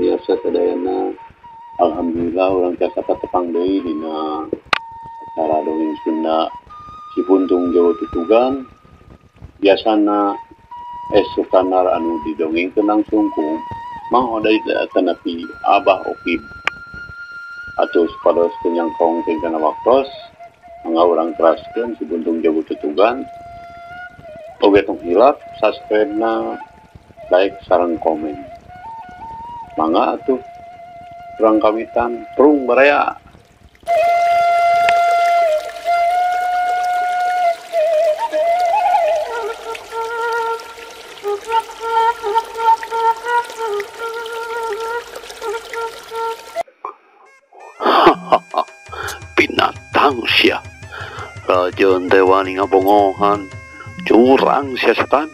Pamiarsa sadayana. Alhamdulillah urang tiasa patepang deui dina acara dongeng Sunda Si Puntung Jawa Tutugan. Biasana es Sukanar anu didongengkeun langsung ku Mang Oday atanapi Abah Okib. Atuh supados teu nyangkong tingkana waktos, mangga urang teraskeun Si Puntung Jawa Tutugan. Oge tong hilap subscribe-na, like sareng komen. Mangga atuh urang kawitan prung baraya. Binatang sia. Rajeun teh wani ngabongohan. Curang sia setan.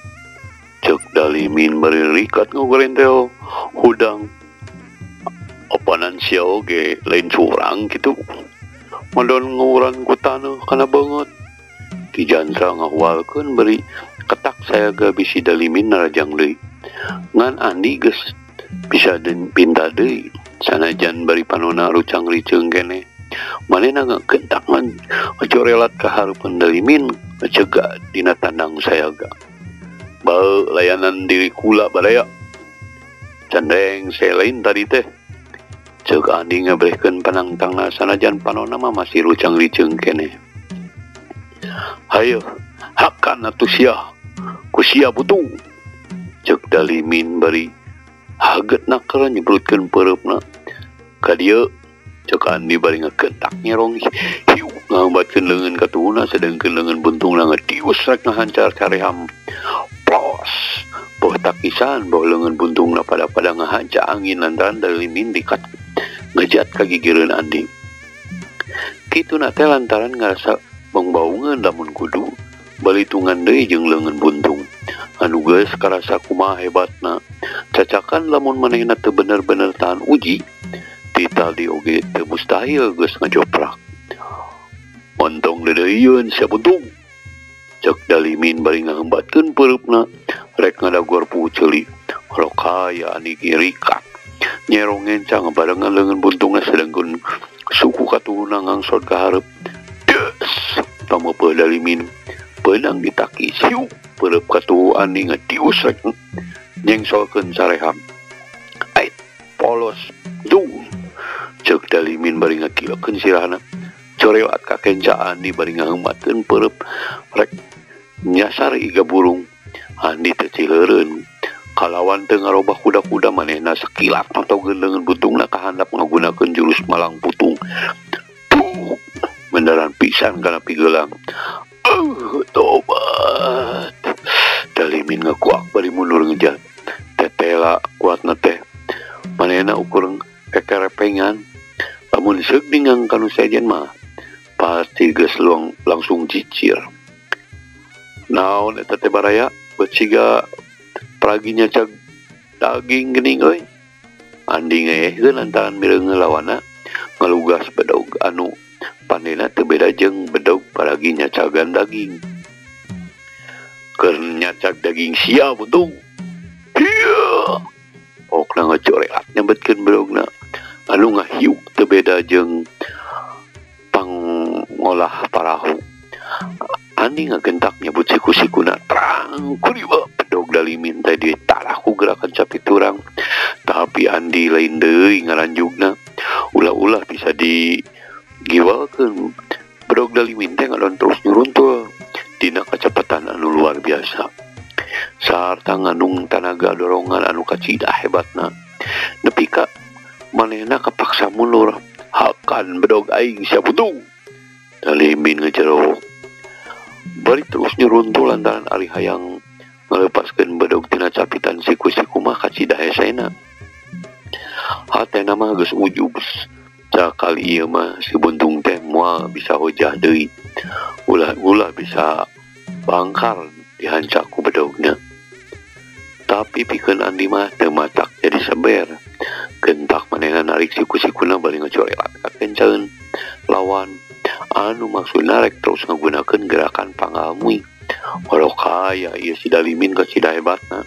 Ceuk Dalimin bari rikat ngogoreng teh hudang. Opanan sia oge lain curang kitu. Modon nguran ku taneuh kana beungeut. Ki Jantra ngahualkeun bari ketak sayaga bisi Dalimin narajang deui. Ngan Andi geus bisa pinta deui. Sanajan bari panona rucang riceung keneh. Manehna ngagentak ngan corelat ka hareupeun Dalimin ngecegah dina tandang sayaga. Bau layanan diri kula baraya. Candeng selain tadi teh. Ceuk Andi ngabrehkeun panangtangna sanajan panona mah masih rucang riceung keneh. Hayo, hakan atuh sia. Ku sia butung. Ceuk Dalimin bari hagetna keur nyebrutkeun peureupna. Ka dieu ceuk Andi bari ngagentak nyerong hiu ngambatkeun leungeun katuhuna sedengkeun leungeun buntungna ngadius rek ngahancar careham. Plos boh takisan boh leungeun buntungna pada-pada ngahanca angin lantaran Dalimin dikat ngejat ka gigireun Andi. Kituna teh lantaran ngarasa bangbaungeun lamun kudu balitungan deui jeung leungeun buntung anu geus karasa kumaha hebatna. Cacakan lamun manehna teu bener-bener tahan uji tadi oge teu mustahil geus ngajoprak. Montong deudeuieun sia buntung. Ceuk Dalimin bari ngahembatkeun peureupna rek ngadagor puceuli. Rokaya Andi rikat. Nyerong ngencang barengan leungeun buntungna sedengkeun suku katuhuna ngangsot ka hareup. Des! Pameupeut Dalimin beunang ditaki siu peureub katuhu Andi ngadius rek nyengsolkeun sareham. Ait polos dung. Ceuk Dalimin bari ngakilekeun sirahna. Corelat ka kenca Andi bari ngaheumatkeun peureub rek nyasar iga burung. Andi teu cileureun. Kalawan teu ngarobah kuda-kuda manehna sakilat matogeun leungeun buntungna ka handap ngagunakeun jurus malang putung. Tuh, mendaran pisan kana pigelang. Tobat. Dalimin ngakuak bari mundur ngejat. Tetela kuatna teh. Manehna ukur kekerepengan. Lamun seuk ningang kanu sejen mah pasti geus langsung cicir. Naon eta teh baraya beut siga praginya cag daging geuning euy. Andi ngeehkeun lantaran mireungeun lawanna ngalugas bedog anu pandena teu beda jeung bedog paragi nyacagan daging. Keur nyacag daging sia buntung. Hieu. Pokna ngacoreat nyebetkeun bedogna anu ngahiuk teu beda jeung pangolah parahu. Andi ngagentak nyebut siku-sikuna terang kuriba bedog Dalimin teh ditarah ku gerakan capit turang. Tapi Andi lain deui ngaranjugna. Ulah-ulah bisa digiwalkeun. Bedog Dalimin teh ngadon terus nyuruntul dina kecepatan anu luar biasa. Sarta ngandung tanaga dorongan anu kacida hebatna. Nepi ka manehna kapaksa mundur. Hakan bedog aing sia buntung. Dalimin ngejero. Bari terus nyuruntul lantaran ari hayang ngalepaskeun bedog tina capitan siku-siku mah kacida hesena. Hatena mah geus ujub. Sakali ieu mah si buntung teh moal bisa hojah deui. Ulah-ulah bisa bangkar dihancak ku bedogna. Tapi pikeun Andi mah teu matak jadi seber. Gentak manehna narik siku-sikuna bari ngacorelat ka kencaeun lawan anu maksudna rek terus ngagunakeun gerakan pangalmui. Warokaya ieu si Dalimin kacida hebatna.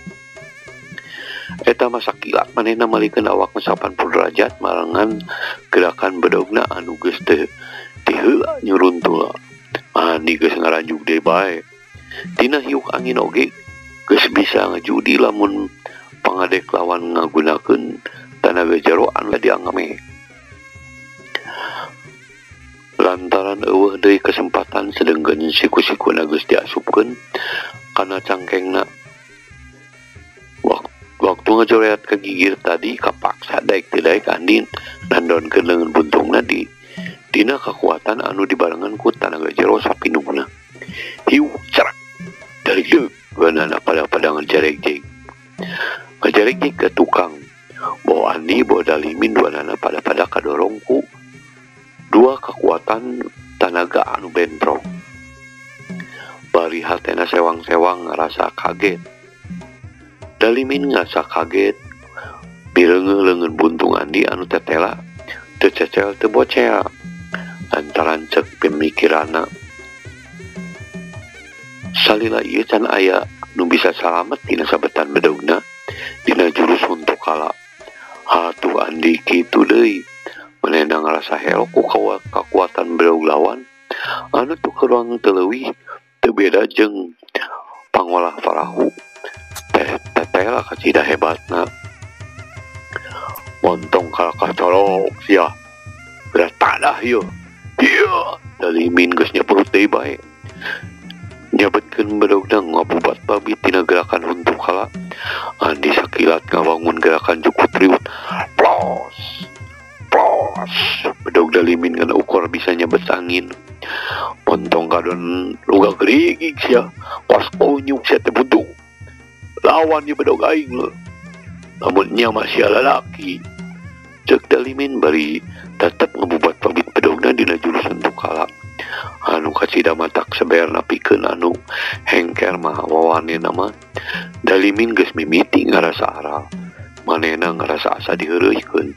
Eta mah sakilat manehna malikeun awakna 80 derajat marengan gerakan bedogna anu geus teu tiheula nyuruntula. Andi geus ngaranjuk deui bae. Tina hiuk angin oge geus bisa ngajudi lamun pangadek lawan ngagunakeun tanaga jero anu diangame. Lantaran eueuh deui kesempatan sedengkeun siku-sikuna geus diasupkeun kana cangkengna. Waktu ngajoreat ke gigir tadi kapaksa daek teu daek Andi nandonkeun leungeun buntungna di dina kakuatan anu dibarengan ku tanaga jero sapinungna. Hiu cerak dari deuk banana pada-pada ngajaregjeg. Ngajaregjeg ke tukang. Bawa Andi bawa Dalimin duanana pada-pada kadorong ku dua kekuatan tanaga anu bentrok. Bari hatena sewang-sewang ngerasa kaget. Dalimin ngerasa kaget bireungeuh leungeun buntung Andi anu tetela teu cecel teu bocel. Lantaran cek pemikiranna salila ieu can aya nu bisa salamet dina sabetan bedogna dina jurus huntukala. Atuh Andi kitu deui manehna ngarasa helok ku kakuatan bedog lawan anu teu kurang teu leuwih teu beda jeung pangolah parahu. Teteh lah kacida hebatna. Montong kalakah colok sia. Berat tadah ieu. Ieu Dalimin geus nyaprut deui bae. Nyabetkeun bedogna ngabubat babi tina gerakan huntukala. Andi sakilat ngawangun gerakan jukut riut. Plos. Plos. Bedog Dalimin ngan ukur bisa nyabet angin. Montong kadon luga gerigig sia. Kos onyuk sia teh buntung. Lawan ieu bedog aing lho. Lamun nya masih lalaki. Cek Dalimin bari tetep ngebubat pabit bedogna dina jurus huntukala. Anu kacida matak seberna pikeun anu hengker mah wawanena mah. Dalimin geus mimiti ngarasa aral. Manehna ngarasa asa diheureuykeun.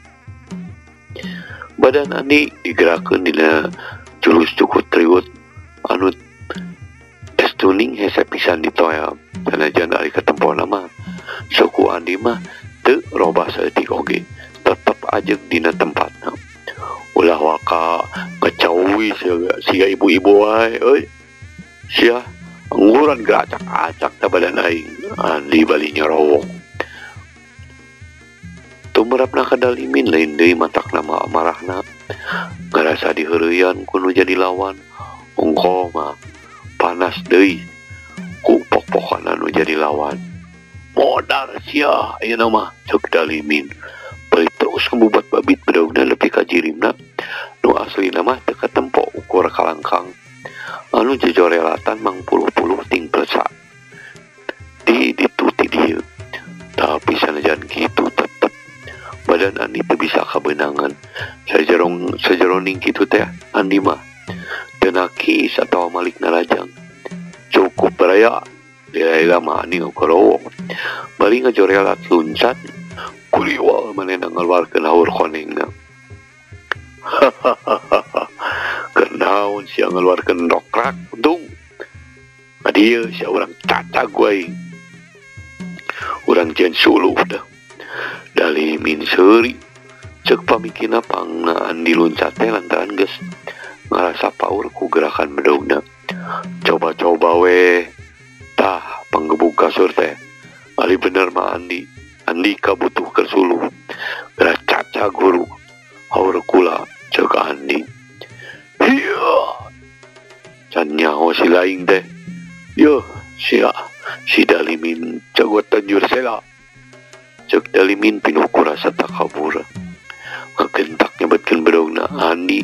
Badan Andi digerakkeun dina jurus cukut riwut anu estuning hese pisan ditoel. Sanajan ari katempona mah suku Andi mah teu robah saeutik oge, tetep ajeg dina tempatna. Ulah waka ngacawi sia ibu-ibu wae euy. Sia angguran geracak-acak ta badan aing. Andi bali nyarowok. Tumerapna ka Dalimin lain deui matakna marahna. Ngarasa diheureuyaan ku nu jadi lawan. Ongkoh mah panas deui ku pok-pokan anu jadi lawan. Modar sia ayeuna mah ceuk Dalimin. Bari terus ngebubat babit bedogna nepi ka jirimna. Nu aslina mah teu katempo ukur kalangkang. Anu jejorelatan mangpuluh-puluh ting plesa. Di ditu ti dieu. Tapi sanajan kitu tetep badan Andi teu bisa kabeunangan. Sajeroning kitu teh Andi mah teu nakis atawa malik narajang. Cukup baraya lila mah Andi ngakorowok. Bari ngajorelat luncat kuliwal manehna ngaluarkeun haur konengna. Kenaon sia ngaluarkeun rokrak untung. Adieu sia urang cacag wae. Urang jeung suluh dah. Dalimin seuri ceuk pamikina pangna Andi luncat teh lantaran geus ngarasa paur ku gerakan bedogna. Coba-coba we. Tah panggebug kasur teh. Ali bener mah Andi. Andika butuh kersuluh. Gerak caca guru. Haur kula ceuk Andi. Hiya. Can nyaho si laing teh. Yo sia si Dalimin jago tanjur sela. Ceuk Dalimin pinuh ku rasa takabur. Ngagentak nyebetkeun bedogna Andi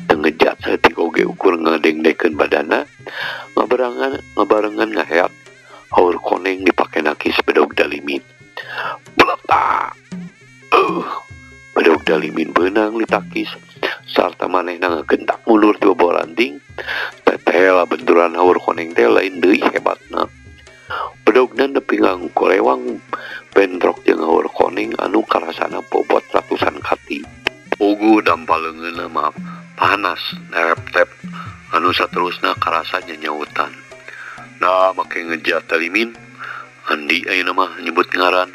teu ngejat saeutik oge ukur ngadengdekeun badana ngabarengan ngaheat haur koneng dipake nakis bedog Dalimin. Beletak. Bedog Dalimin beunang ditakis sarta manehna ngagentak mundur ti bawah ranting. Tetela benturan haur koneng teh lain deui hebatna. Bedogna nepi ngangkorewang bentrok jeung haur koneng anu karasana bobot ratusan kati. Pugu dampal leungeunna mah panas nerep-tep anu saterusna karasa nyanyautan. Nah make ngejat Dalimin. Andi ayeuna mah nyebut ngaran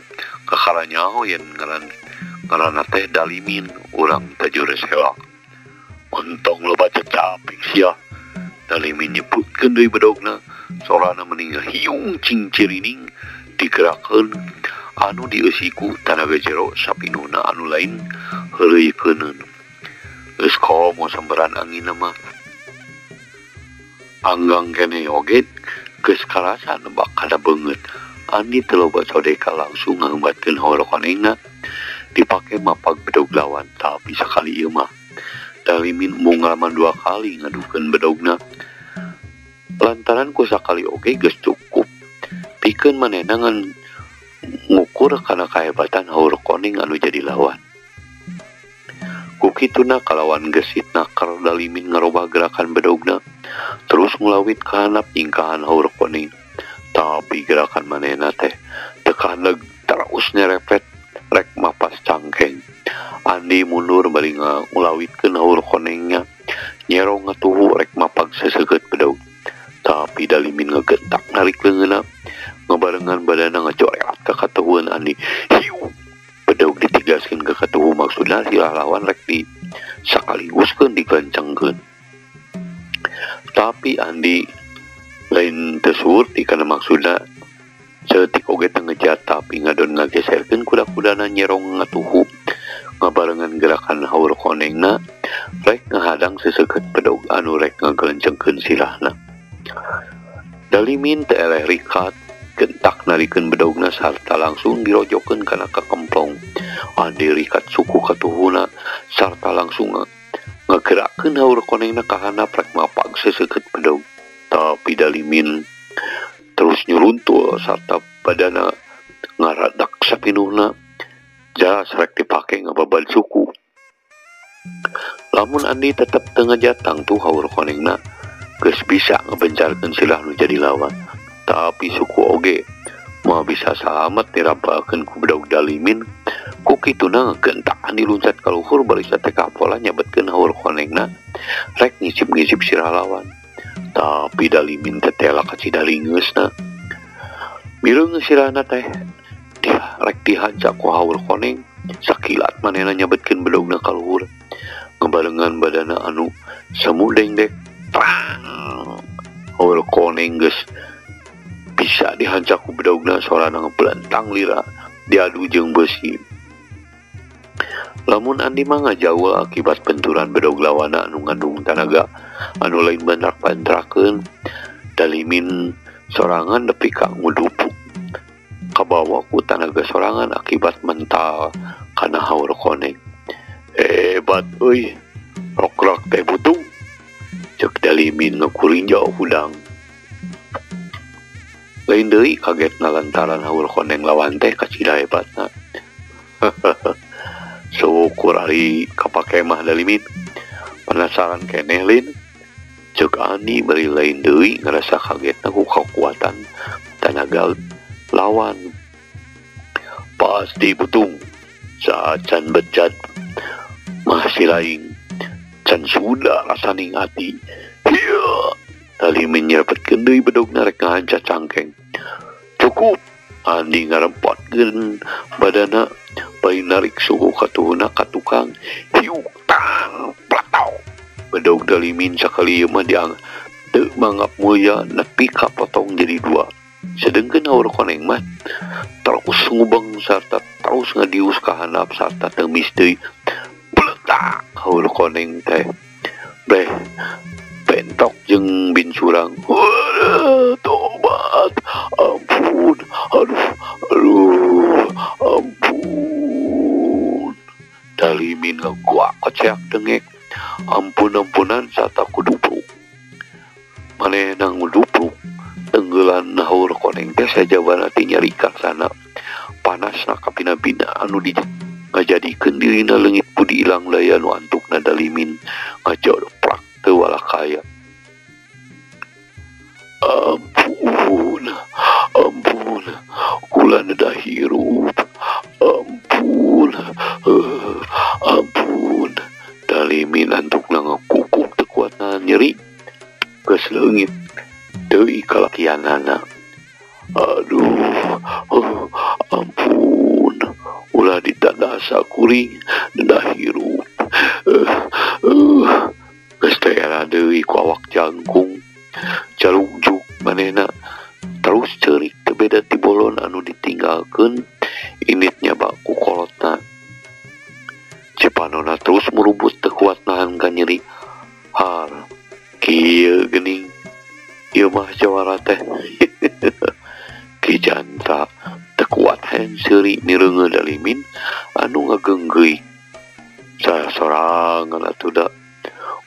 Kakara nyaho yen ngaranna teh Dalimin urang Tajure Sewak. Ontong loba cecaping sia. Dalimin nyebutkeun deui bedogna, sorana meni ngahiung cingcirining digerakeun anu dieusiku tanaga jero sapinuna anu lain heureuyeukeun. Geus komo sambaran anginna mah. Anggang keneh oge geus karasa nebak kana beungeut. Andi teu loba sodeka langsung ngaheumbatkeun haur konengna dipake mapag bedog lawan, tapi sakali ieu mah Dalimin embung ngalaman 2 kali ngadukeun bedogna. Lantaran ku sakali oge geus cukup pikeun manehna ngan ngukur kana kahebatan haur koneng anu jadi lawan. Ku kituna kalawan gesit naker Dalimin ngarobah gerakan bedogna terus ngulawit ka handap nyingkahan haur koneng. Tapi gerakan manehna teh teu kahandeg terus nyerepet rek mapas cangkeng. Andi mundur bari ngulawitkeun haur konengnya nyerong ngatuhu rek mapag seseukeut bedog. Tapi Dalimin ngegentak narik leungeunna ngabarengan badana ngacoreat ka katuhuan Andi. Hiu! Bedog ditigaskeun ka katuhu maksudna sirah lawan rek di sakaliguskeun digelencengkeun. Tapi Andi lain teu surti kana maksudna saeutik oge teu ngejat tapi ngadon ngageserkeun kuda-kudana nyerong ngatuhu ngabarengan gerakan haur konengna rek ngahadang seseukeut bedog anu rek ngagelencengkeun sirahna. Dalimin teu eleh rikat gentak narikeun bedogna sarta langsung dirojokeun kana kakemplong. Andi rikat suku katuhuna sarta langsung ngagerakeun haur konengna ka handap rek mapag seseukeut bedog. Tapi Dalimin terus nyuruntul sarta badana ngaradak sapinuhna jelas rek dipake ngababad suku. Lamun Andi tetep teu ngejat tangtu haur konengna geus bisa ngebencarkeun silah nu jadi lawan. Tapi suku oge moal bisa salamet dirampakeun ku bedog Dalimin. Ku kituna ngegentak Andi luncat ka luhur bari sateka pola nyabetkeun haur konengna rek ngisip-ngisip sirah lawan. Tapi Dalimin teh tela kacida lingeusna. Mireung sirahna teh rek dihancak ku haur koneng. Sakilat manehna nyabetkeun bedogna ka luhur ngabarengan badana anu semu dengdek. Prang! Haur koneng geus bisa dihancak ku bedogna sorana ngeblentang lira diadu jeung beusi. Lamun Andi mah ngajauh akibat benturan bedog lawana anu ngandung tanaga anu lain bantrak-bantrakeun. Dalimin sorangan nepi ka ngudupuk kabawa ku tanaga sorangan akibat mental kana haur koneng. Hebat euy, rokrak teh butung. Cek Dalimin ngakurinjau hudang. Lain deui kagetna lantaran haur koneng lawan teh kacida hebatna. Syukur ari kapake mah Dalimin. Penasaran keneh lin. Cek Andi bari lain deui ngarasa kagetna ku kakuatan tanaga lawan. Pasti butung. Saacan bejat masih lain. Can sudah rasaning ati. Hiya. Dalimin nyerepetkeun deui bedogna rek ngahanca cangkeng. Cukup. Andi ngarempotkeun badana bari narik suku katuhuna ka tukang. Hiuk tang platau. Bedog Dalimin sakali ieu mah diang teu mangap mulya nepi ka potong jadi 2. Sedengkeun haur koneng mah terus ngubeng sarta terus ngadius ka handap sarta teu mis deui. Bletak haur koneng teh. Bleh bentok jeung bin surang. Tobat, ampun, aduh, aduh, ampun. Dalimin ngaguak koceak dengek. Ampun-ampunan sarta kudupluk. Manehna ngudupluk tenggelan haur koneng teh sajabana ti nyeri karsana. Panasna kapina-pina anu di ngajadikeun dirina leungit budi ilang daya nu antukna Dalimin ngajodplak teu walakaya. Ampun, ampun, kula nedah hirup. Ampun, ampun. Dalimin antukna ngakukuk teu kuat nahan nyeri. Geus leungit deui kalakianana. Aduh, ampun. kuring dah hirup. Geus teh era deui ku awak jangkung jalungjuk manehna terus ceurik teu beda ti bolon anu ditinggalkeun initnya baku kolotna. Cipanona terus merubut teu kuat nahan ka nyeri. Har kieu geuning ieu mah jawara teh. Ki Janta teu kuat hayang seuri mireungeun Dalimin anu ngageunggeuy. Sasorangan atuh da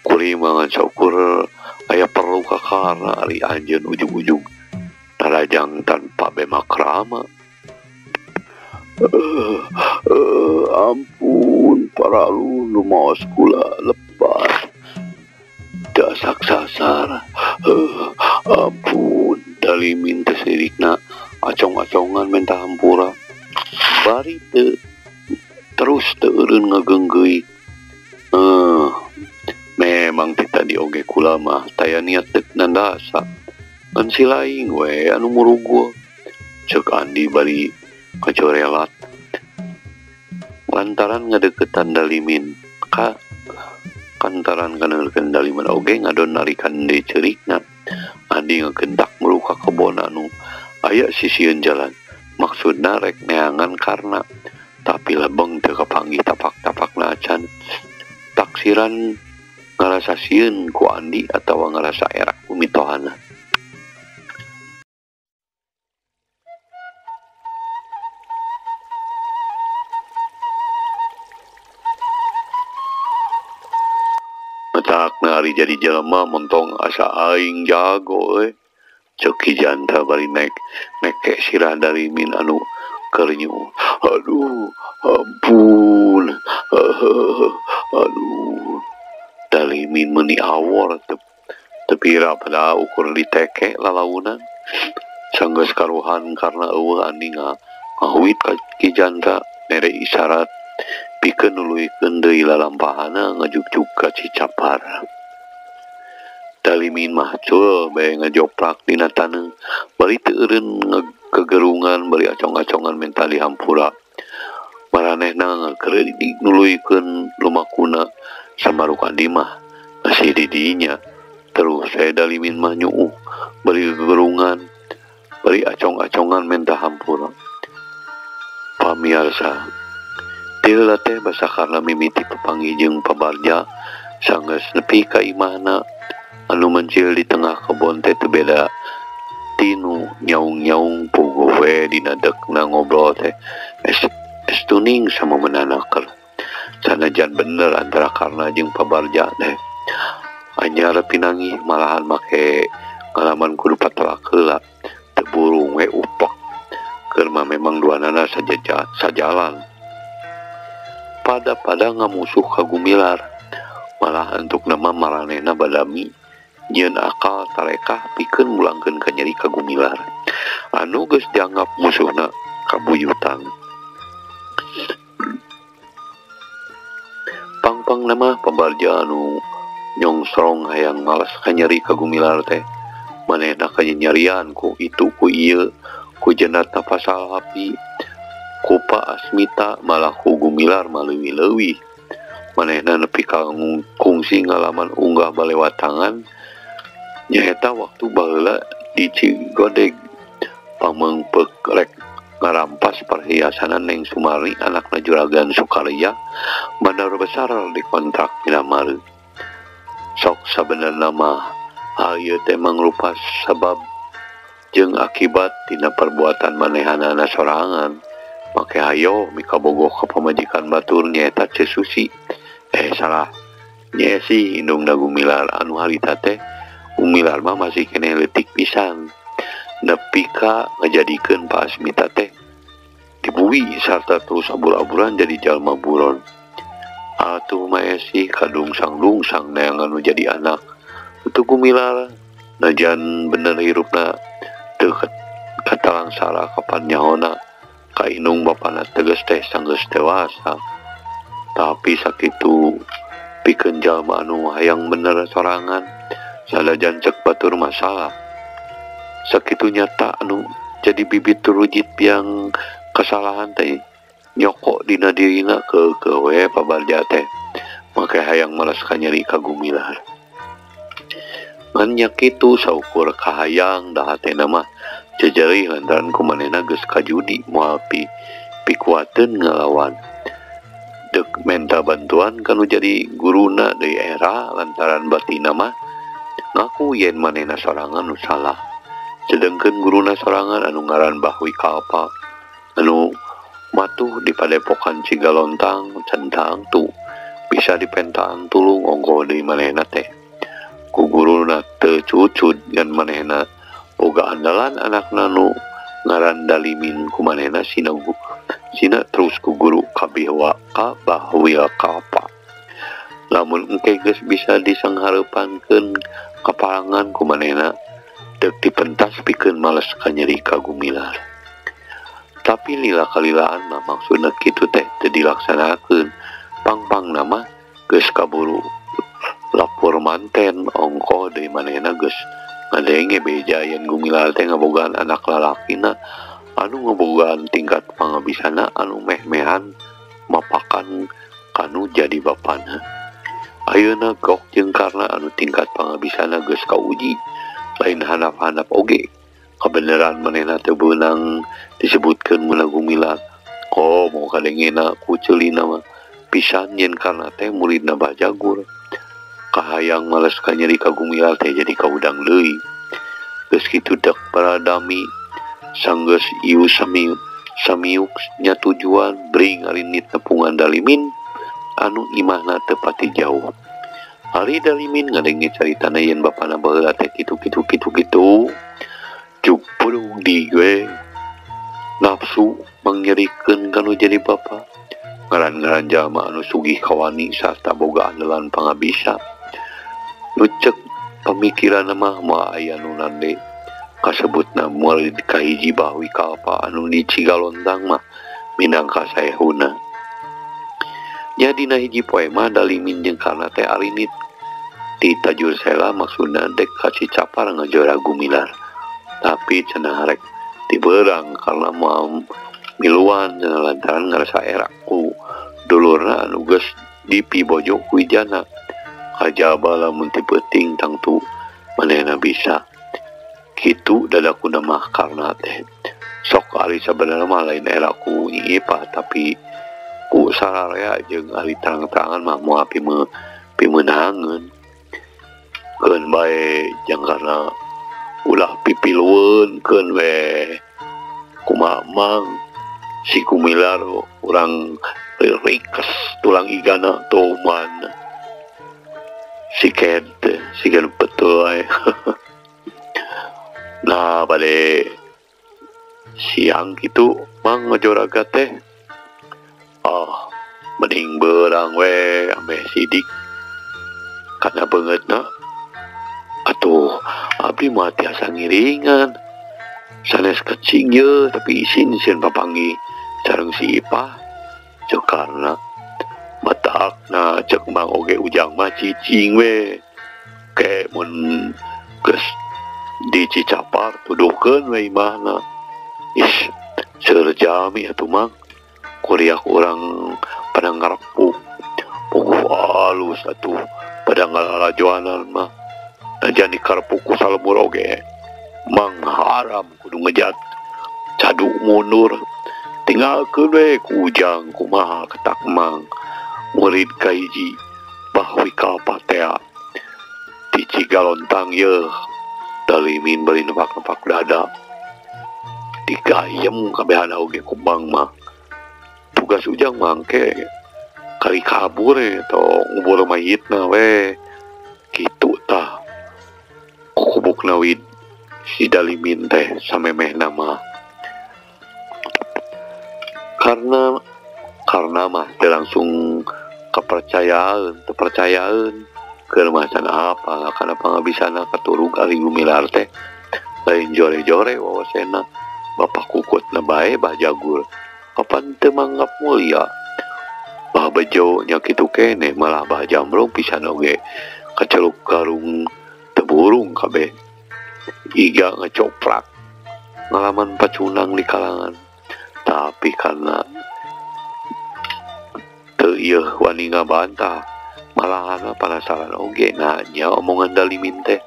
kuring mah ngan saukur aya perlu ka karna ari anjeun ujug-ujug narajang tanpa bema krama. Ampun paralu nu maos kula lepas dasak sasar. Ampun Dalimin teh sirikna acong-acongan menta hampura bari teu terus teu eureun ngageunggeuy. Memang ti tadi oge kula mah taya niat deuk nandasa ngan si laing we anu murugul ceuk Andi bari kacorelat lantaran ngadeukeutan Dalimin ka kantaran kaneukeun Dalimin oge ngadon narikan deui ceurikna. Andi ngagentak muru ka kebon anu aya sisieun jalan maksudna rek neangan karna tapi lebeng teu kapanggih tapak-tapakna acan. Taksiran ngarasa sieun ku Andi atawa ngarasa erak ku mitohana. Matakna ari jadi jelema montong asa aing jago euy. Ceuk Ki Janta bari naik meke sirah Dalimin anu keur nyuuh. Aduh, ampun. Aduh. Dalimin meuni awor teu pira pada ukur diteke lalaunan. Sanggeus karuhan karna eueuh Andi ngahuit ka Ki Janta mere isyarat pikeun nuluykeun deui lalampahana ngajugjug ka Cicapar. Dalimin mah cul bae ngajoprak dina taneuh bari teu eureun kegerungan bari acong-acongan menta dihampura. Maranehna ngakeureudik nuluykeun lumakuna samaruk Andi mah masih di dinya. Terus saya Dalimin mah nyuuh bari kegerungan bari acong-acongan menta hampura. Pamiarsa ti heula teh basa karna mimiti papanggih jeung pabarja sanggeus nepi ka imahna anu mencil di tengah kebon teh teu beda tinu nyaung-nyaung puguh we dina dekna ngobrol teh es tuning sama menanaker. Sanajan bener antara karna jeung pabarja teh anyar pinangih malahan make ngalaman kudu patelak heula teu burung we upak keur mah memang duanana sajalan pada-pada ngamusuh ka Gumilar malah antuk nama maranehna badami nyieun akal tarekah pikeun mulangkeun ka nyeri ka Gumilar anu geus dianggap musuhna kabuyutan. Pangpang nama pabarja anu nyongsrong hayang malas ka nyeri ka Gumilar teh manehna kanyanyarian ku itu ku ieu ku jenatna pasal hapi ku Pa Asmita malah ku Gumilar maleuwih-leuwih. Manehna nepi ka kungsi ngalaman unggah balewatangan nyaeta waktu baheula di Cigodeg pamengpeuk rek ngarampas perhiasanan Neng Sumari anakna Juragan Sukarya bandar besar dikontrak Pinamari. Sok sabenerna mah hal ieu teh mangrupa sabab jeung akibat tina perbuatan manehanana sorangan. Make hayo mikabogoh ka pamajikan batur nyaeta Ceu Susi. Salah Nyesi indungna Gumilar anu harita teh Gumilar mah masih keneh leutik pisan nepi ka ngajadikeun Pak Asmita teh dibui sarta terus abur-aburan jadi jalma buron. Atuh mah Esi kadungsang-dungsang neangan nu jadi anak itu Gumilar najan bener hirupna teu katalangsara kapan nyahona ka indung bapana tegas teh sanggeus dewasa. Tapi sakitu pikeun jalma anu hayang bener sorangan sanajan cek batur masalah sakitu nyata anu jadi bibit turujit yang kesalahan teh Nyokok dina dirina keukeuh we pabarja teh make hayang malas kanyeri ka Gumilar. Ngan nya kitu saukur kahayang da hatena mah jejerih lantaran ku manehna geus kajudi moal pikuateun ngalawan. Deuk menta bantuan kanu jadi guruna deui era lantaran batina mah ngaku yen manehna sorangan nu salah. Sedengkeun guruna sorangan anu ngaran Bahwi Kalpa anu matuh di padepokan Cigalontang centang tu bisa dipentaan tulung ongkoh deui manehna teh. Ku guruna teu cucud ngan manehna boga andalan anakna nu ngaran Dalimin ku manehna sina terus ku guru kabihwa ka Bahwi Kalpa. Lamun engke geus bisa disanghareupankeun kaparangan ku manehna deuk dipentas pikeun males kanyeri ka Gumilar. Tapi lila kalilaan mah maksudna kitu teh teu dilaksanakeun. Pangpangna mah geus kaburu lapor manten ongkoh deui manehna geus ngadenge beja yen Gumilar teh ngabogaan anak lalakina anu ngabogaan tingkat pangabisana anu meh-mehan mapakan kanu jadi bapana. Ayeuna gok jeung Karna anu tingkat pangabisana geus kauji lain hanap-hanap oge. Kabeneran manehna teu beunang disebutkeun mula Gumilar. Oh mau kadengena ku ceulina mah pisan yen Karna teh muridna Bajagur. Kahayang males kanyeri ka Gumilar teh jadi kaudang deui. Geus kitu dek paradami sanggeus ieu samiuk nya tujuan bring arinit nepungan Dalimin anu imahna teu pati jauh. Ari Dalimin ngadenge caritana yen bapana baheula teh kitu kitu kitu kitu. Cuk purung di gue nafsu mangyerikeun kanu jadi bapa. Ngaran-ngaran jalma anu sugih kawani sarta boga andalan pangabisa. Nu cek pamikiran mah moal aya nu nande kasebutna murid kahiji Bahwi Kalpa anu di Cigalontang mah minangka saehuna. Nya dina hiji poe mah Dalimin jeung Karna teh arinit ti Tajur Sela maksudna dek ka Cicapar ngajora Gumilar. Tapi cenah rek tiberang karena moal miluan cenah lantaran ngarasa era ku dulurna anu geus dipibojo ku wijana. Kajaba lamun ti peuting tangtu manehna bisa. Kitu dadakuna mah Karna teh. Sok ari sabenerna mah lain era ku Nyi Ipah tapi ku sararea jeung ari terang-terangan mah moal pimeunangeun. Keun bae jang karna ulah pipilueun keun we kumaha mang si Gumilar urang rikes tulang igana toman siket siket betul ae. Nah bade siang gitu mang ngajoraga teh mending berang we ameh sidik kana beungeutna. Atuh abdi mah tiasa ngiringan sanes kecing ye tapi isin sieun papanggih sareng si Ipah. Cek Karna matakna cek mang oge ujang mah cicing we ke mun geus di Cicapar tuduhkeun we imahna. Ih seur jami atuh mang kuriak urang pada ngarepuk puguh alus atuh pada ngalalajoanan mah. Najan dikarepuk ku salemur oge mang haram kudu ngejat cadu mundur tinggalkeun we ku ujang kumaha ketak mang murid kahiji Bahwi Kalpa tea di Cigalontang yeuh. Dalimin bari nepak-nepak dada digayem kabehana oge ku mang mah. Tugas ujang mangke kali kabur atau ngubur mayitna we kitu tah. Kubuk nawid si Dalimin teh samemeh nama. Karena mah teu langsung kepercayaan terpercayaan keur macan apa karena pangabisana katurug ari Gumilar teh lain jore-jore wawasena bapak kukutna bae Bajagur kapan teu manggap mulia Bah Bejo nya kitu keneh malah Bah Jamrong pisan oge kaceluk karung burung kabeh iga ngecoprak ngalaman pacunang di kalangan. Tapi karena Teu ieu wani ngabantah malahana panasaran oge nah nya omongan Dalimin teh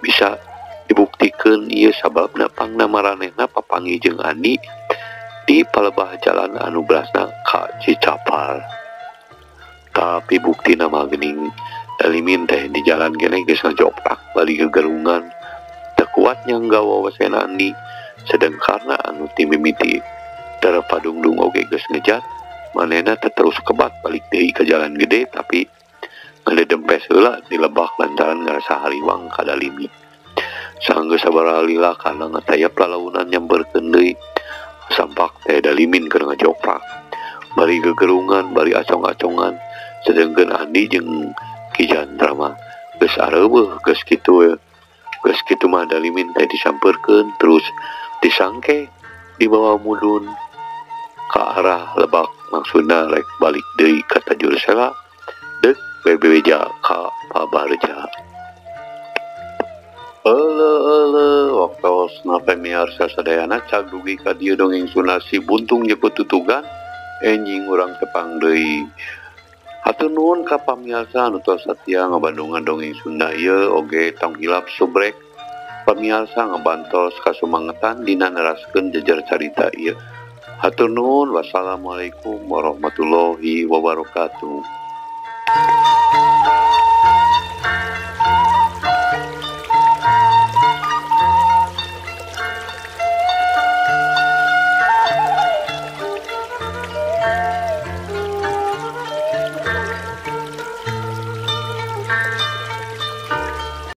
bisa dibuktikeun ieu sababna pangna maranehna papanggih jeung Andi di palebah jalan anu belasna ka Cicapar. Tapi buktina mah geuning Dalimin teh di jalan keneh geus ngajoprak bari gegerungan teu kuat nyanggawa wesena Andi sedengkarna anu ti mimiti Darapadungdung oge geus ngejat manehna teh terus kebat balik deui ka jalan gede tapi ngadedempes heula di lebak lantaran ngarasa hariwang ka Dalimin. Sanggeus sabaraha lila kana ngatayap lalaunan nyamperkeun deui sampak teh Dalimin keur ngajoprak bari gegerungan bari acong-acongan sedengkeun Andi jeung Ki Jantra mah geus areuweuh geus kitu we. Geus kitu mah Dalimin teh disampeurkeun terus disangke dibawa mudun ka arah lebak maksudna rek balik deui ka Tajur Sela deuk bebeja ka Pabarja. Euleuh waktosna pamiarsa sadayana cag dugi ka dieu dongeng Sunda Si Buntung Jeko Tutugan enjing urang tepang deui. Hatur nuhun ka pamiarsa anu tos satia ngabandungan dongeng Sunda ieu oge tong hilap subrek pamiarsa ngabantos kasumangetan dina neraskeun jejer carita ieu. Hatur nuhun, wassalamualaikum warahmatullahi wabarakatuh.